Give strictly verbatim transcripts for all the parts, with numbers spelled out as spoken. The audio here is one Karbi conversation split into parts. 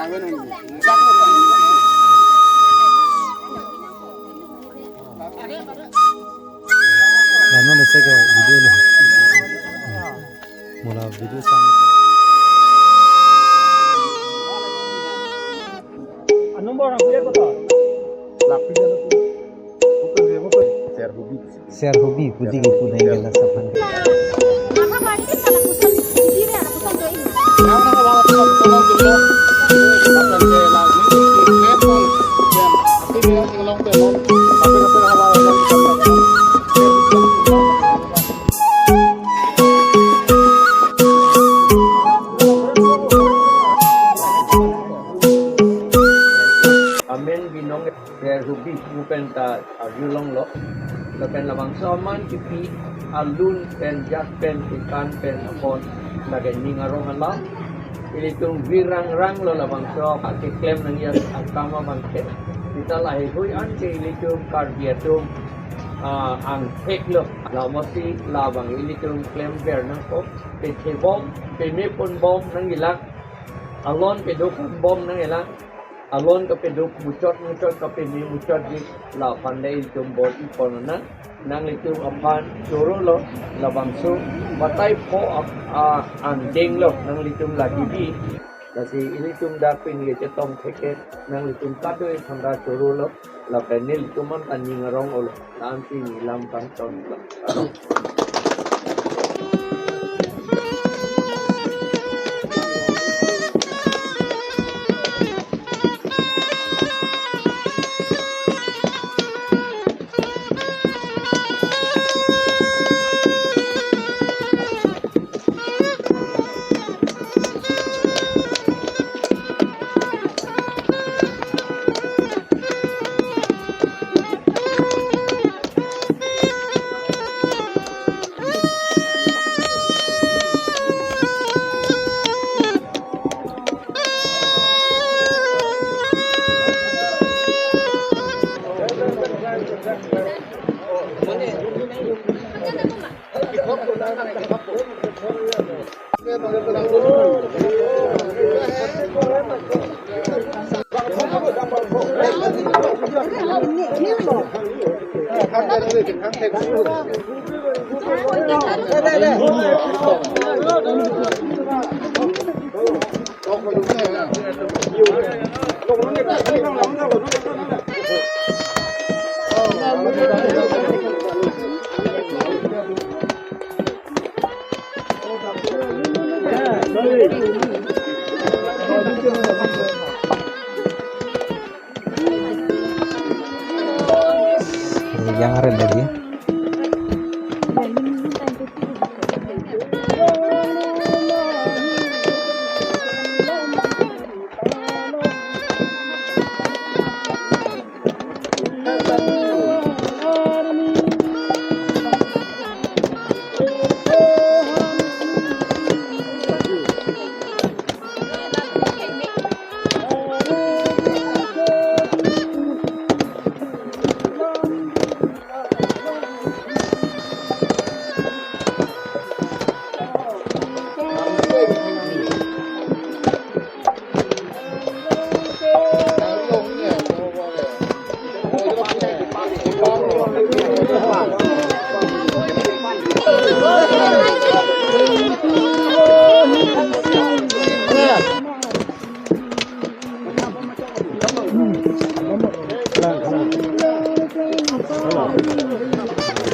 Lanon ase ke video lo. Mola video sang. Anumber ang kuya ko to. Share hobi. Share hobi, pudi ke pudai ke laso aphan. Amen binong. Share hobi pu pen ta arjulonglo. Lapen labangso aman kipi alun pen jat pen kekan pen apot lake ning arong alam. Ilitum virang rang lo labangso keklem nangji akam abangke. Seta laheihui anke ilitum Karbi atum, ah, angthek lo. Lamasi labang ilitum klemver nangkok. Pethebom, pemepon bom nangjilang. Alon peduk bom nangjilang. Alon kapeduk muchot muchot kapeme muchotji, la aphan le ilitum bor-i pon nang, nanglitum aphan choro lo, labangso batai pho ap-, a, angdeng lo nanglitum lagi di. Lasi ilitum dak pini kechetong thek ke, nanglitum kadokave aphan ta choro lo, lapen nelitum an ta ning arong-olo. Nanti nilam kangton. Yang ada lagi.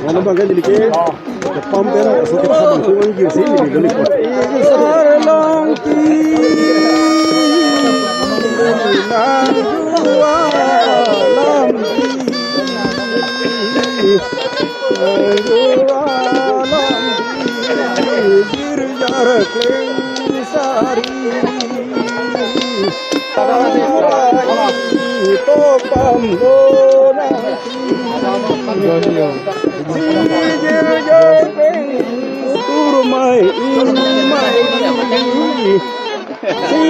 Ano bang kan jadi ke, depan pen, so kita sabang kuang gitu sih, jadi beli. Sarlongki nang jualam di, jualam di, girjar kleng sari. Topam dona. Si jirjapeng turmai ingmai. Si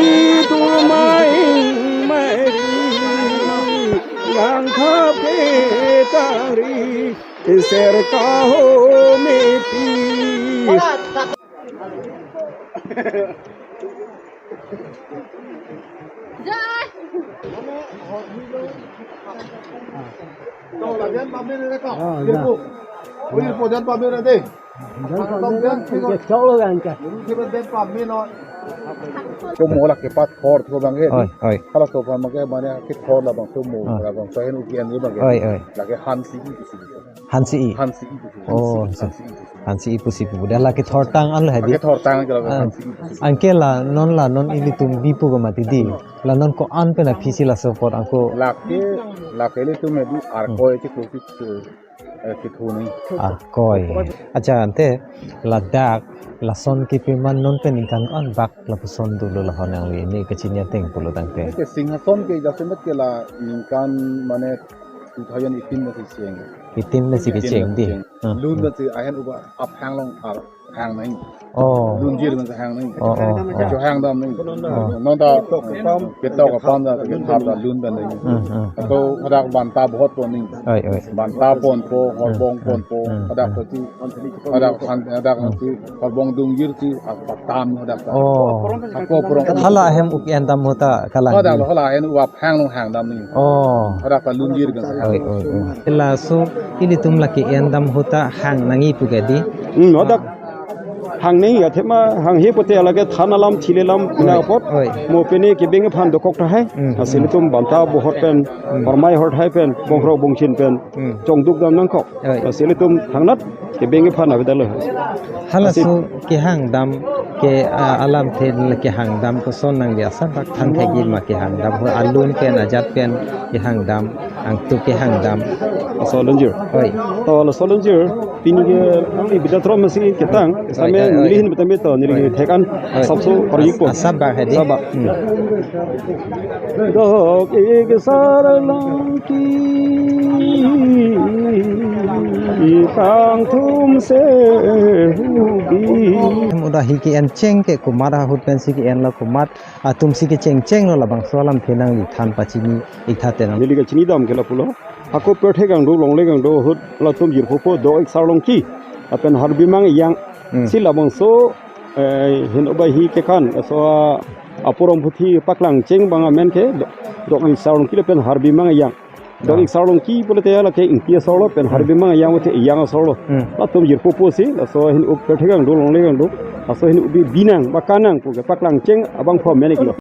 turmai ingmai. Yang thape tari. Ser kaho mepi. Jai. Oh, ya. Ujir po jan pamir ade. Jan pamir ade. Chok lo kan ka. Ujir po jan pamir lo. Komo lake pathor thu bang ke. Oi, oi. Hala so pam ke mane ke thor labangso mo, ah, labangso ahin uki an bang ke. Oi, oi. Lake hansi-i pusi. Hansi-i. Hansi-i pusi. Oh, hansi-i. Hansi-i pusi. Hansi-i pusi pu. Dak lake thortang an lo hedi. Lake thortang ke lake, ah, hansi-i pusi. Anke la non la non ilitum bipo ke mati di. La non ko-an pen aphi si laso apor angko. Lake, lake ilitum hedi arkoi, hmm, chiklo chik, eh, kithu ni. Arkoi. Acha ante ladak lason kepima non pen ningkan ko-an bak lapuson dolo lahon nangli ne kachini ateng pulo tangte. Ke Singhason ke jasemet ke la ningkan mane two thousand eighteen na si cheng. Eighteen na si kecheng di. Eighteen na si cheng. Hmm. Lun na si ahin uba aphang along ar hang nai. Oh. Lunjir na si hang nai. Oh, oh, oh. Acho hang dam nai. Oh. Non ta ketok apam ta kethap ta lun ta nai. Hmm, hmm. Ato hadak banta bohot pon nai. Oi, oi. Banta ponpo, horbong, hmm, ponpo, hmm, hadak, hmm, poti, hadak han, hadak, hmm, nanti horbong dungjir si, ah, patam hadak ta. Oh. Ako purong. Hala ahem uki an dam ahut ta kalang. Hadak lo, hala ahin uba aphang along hang dam nai. Oh. Hadak ta lunjir kan. Oi, oi, oi. Laso ilitum lake an dam ahut ta hang nangji pu ke di. Hmm, hadak hang nangji athema hanghe pote lake than alam thile alam, oi, na apot. Oi. Mo pene kebeng aphan dokok tahai. Hmm. Lasi ilitum banta bohot pen, hmm, hormai horthai pen, bongkrok bongchin pen, hmm, chongduk dam nangkok. Oi. Lasi ilitum thangnat kebeng aphan avedetlo. Hala, lasi so kehang dam ke, ah, alamthe kehang dam koson nangli asap bak than thekji ma kehang dam ho alun pen ajat pen kehang dam angtu kehang dam. Laso lunjir. Oi. To laso lunjir pini ke nangli bida trom masi ketang. Oi, same oi, oi. Neli ahin betam beto neli, oi, thek an. Oi. Asap so parikpo. Asap bak hedi. Asap bak. Hmm. Dok ik sarlangki tangthum se hubi. Muda hi ke-en cheng ke komat ahut pensi ke-en lo, komat atum si kecheng cheng lo, labangso alamthe nangli than pachini ik tha te nang. Neli kachini dam ke lapulo. Hako Pirthe Gangdo, Longle Gangdo ahut latum jirpo po Dok ik sarlangki lapen Harbimang Iyang. Hmm. Si labangso, eh, hin uba hi kekan, laso, ah, apurom puthi paklang cheng abang amen ke Do-, Dok ik sarlangki lapen Harbimang Iyang. Dok, ah, ik sarlangki pulote lake Ingti asor lo, pen, hmm, Harbimang Iyang pulote Iyang asor lo. Hmm. Latum jirpo po si, laso hin up Pirthe Gangdo, Longle Gangdo, laso hin ubi binang, ba kanang pu ke paklang cheng abangphu amen iklo.